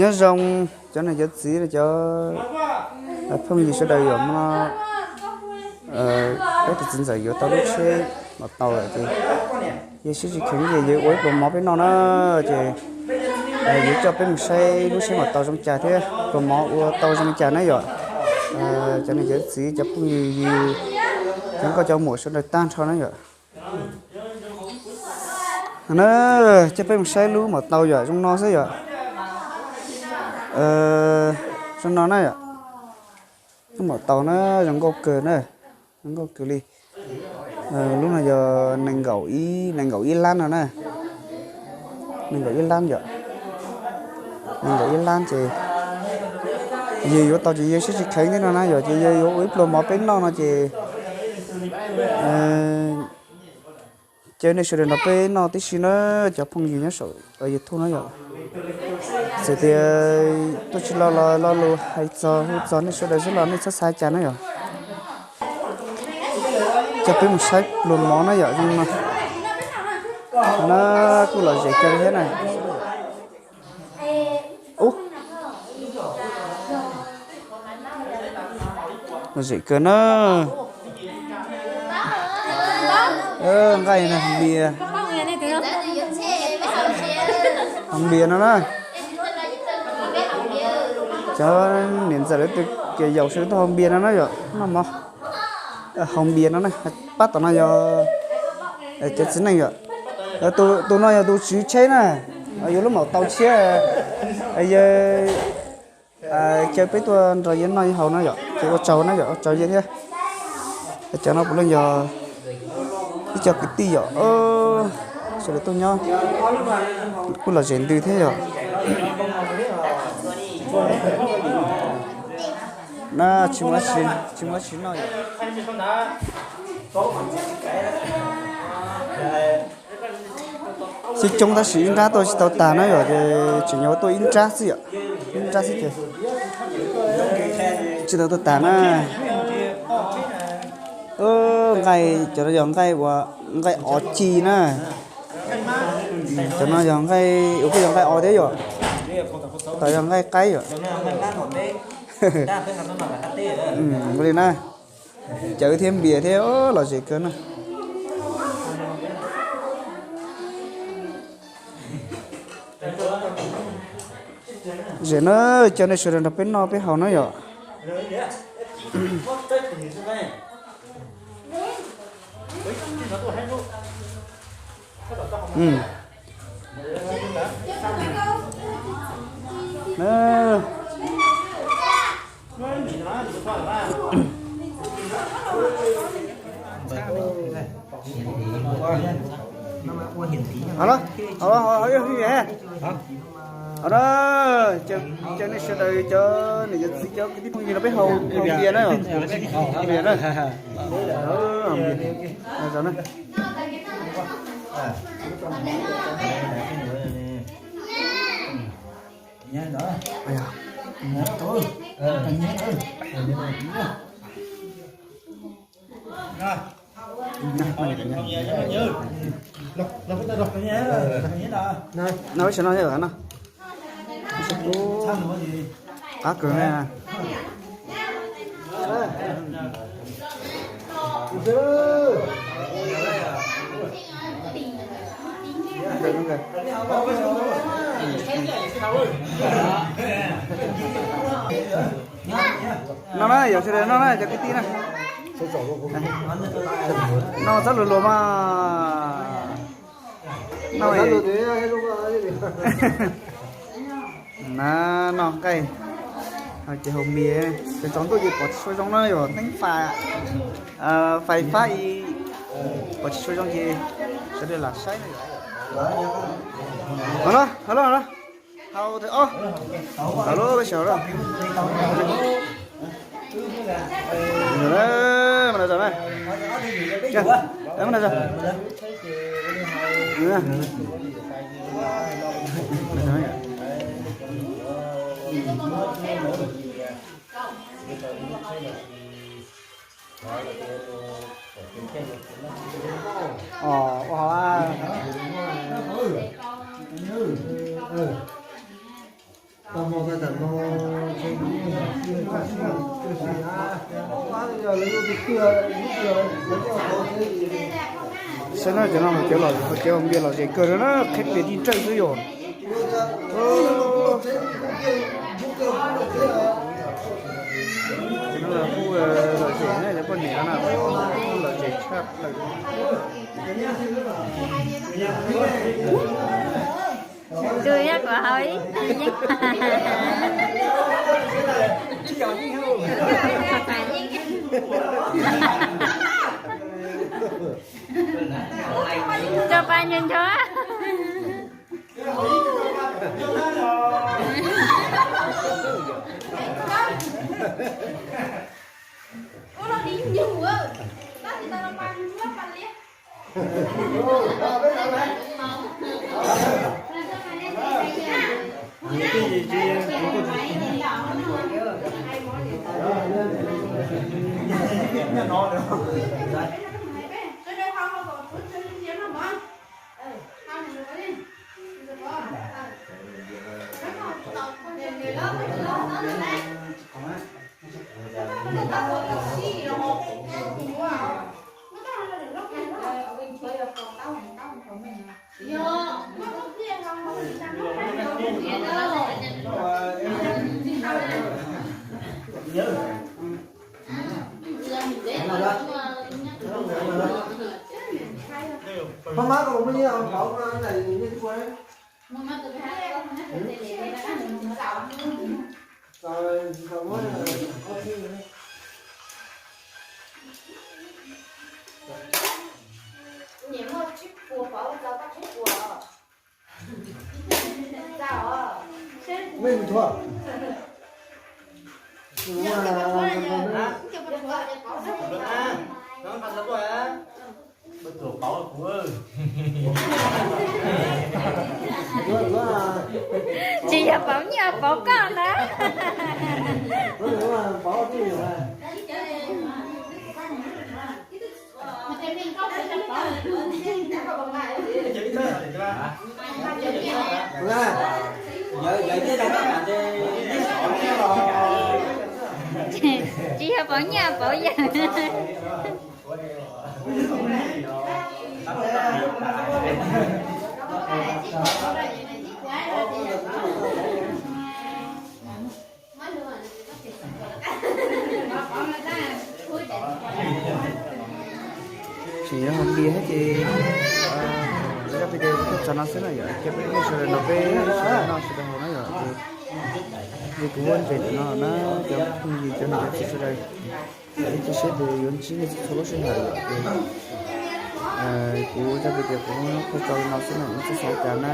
Nyob zoo cov niam cov txiv, cov phooj ywg sawv daws yom. Peb tus txiv ntxawm yuav tau lub tsheb maum taus lawm ces yawg siab tsis kheev ces yawg ua ib pluas mov peb noj na. Ces yawg coj peb mus saib lub tsheb maum taus zoo cas thiab pluas mov ua tau zoo li cas na yom. Cov niam cov txiv, cov phooj ywg, cov nkauj cov muam sawv daws tag nrho na yom. Na, coj peb mus saib lub maum taus yom, zoo no xwb yom. Zoo no na yom. Lub maum taus na, zoo nkauj kawg na, zoo nkauj kawg li. Lub no yog nees nkaum ib, nees nkaum ib lab no na. Nees nkaum ib lab yom. Nees nkaum ib lab ces yawg yuav tau ces yawg siab tsis kheev thiab no na yom, ces yawg yuav ua ib pluas mov peb noj no ces caw nej sawv daws nrog peb noj tib si na, cov phooj ywg nyob saum YouTube na yom. Txawm tias tuaj tsis los los lo lus hais txog hu txog nej sawv daws xwb los nej txhob xav cas na yom. Coj peb mus saib pluas mov na yom, zoo no. No na, kuj lom zem kawg li thiab na. Ub, lom zem kawg na. Nqaij no, npias, npias no na. Cov niam ntxawm lawv tus kiag yaus sawv daws tuaj haus npias no na yom, noj mov haus npias no na. Pab tom no yog cov txiv neej yom. Tus no yog tus tswv tsheb na, yuav lub maum taus tshiab, yawg caw peb tuaj nrog yawg noj yawg haus no yom, ces ua tsaug na yom, ua tsaug yawg thiab. Cov no puav leej yog ib co kwv tij yom, sawv daws tuaj nyob kuj lom zem ntws thiab yom. Na, tsis muaj dab tsi noj yom. Coob coob tab sis ib nrab tuaj tsis tau tag na yom, ces tseem yuav tuaj ib nrab xwb yom. Ib nrab xwb ces tsis tau tuaj tag na. Nqaij, cov no yog nqaij ua, nqaij os ci na. Cov no yog nqaij ua, kuj yog nqaij os thiab yom. Tab tom yog nqaij qaib yom. Ua li na, cawv thiab npias thiab, lom zem kawg na. Zem na, coj nej sawv daws nrog peb noj peb haus na yom. Hos, hos, hos, hos, caw nej sawv daws cov niam cov txiv cov kwv tij phooj ywg no peb haus npias na, npias na. No, ib sab no, no. Qab kawg na. No na, yog sawv daws noj na cov kwv tij na. Noj txhob luag luag mas. Noj, na, noj nqaij, ces haus npias, ces tsaus ntuj ces pom tsis tshua zoo na, yog teeb fais fab i, pom tsis tshua zoo ces sawv daws lam saib na. Hos los, hos los, hos los. Hau, ob, hau lub peb sawv los. Mas no, mas no. Ua hauv a. Saib na, cov no mas cov los, cov npias lom zem kawg na, qhib plias tij nrawj xwb yom. Cov no kuj lom zem na, cov poj niam no na, lom zem tshaj plaws. Tus yog kuv hauv ib tug yeeb. Tso pa ncho ncho. Tsis yog pauv nyiaj pauv koj na. Tsis yog pauv nyiaj pauv yawg. Tseem yog hauv npias thiab ces zaj video kuj txog no xwb na yom, thiab peb sawv daws nrog peb sawv daws noj sawv daws haus na yom. Ces kuv ua ntses ntawm no na, cov phooj ywg cov niam cov txiv sawv daws, ib tsoom saib tes yuav ntsib nej txhua lub sij hawm yom. Ces kuv zaj video kuv muab qhia tso li no xwb na, nej txhob xav cas na.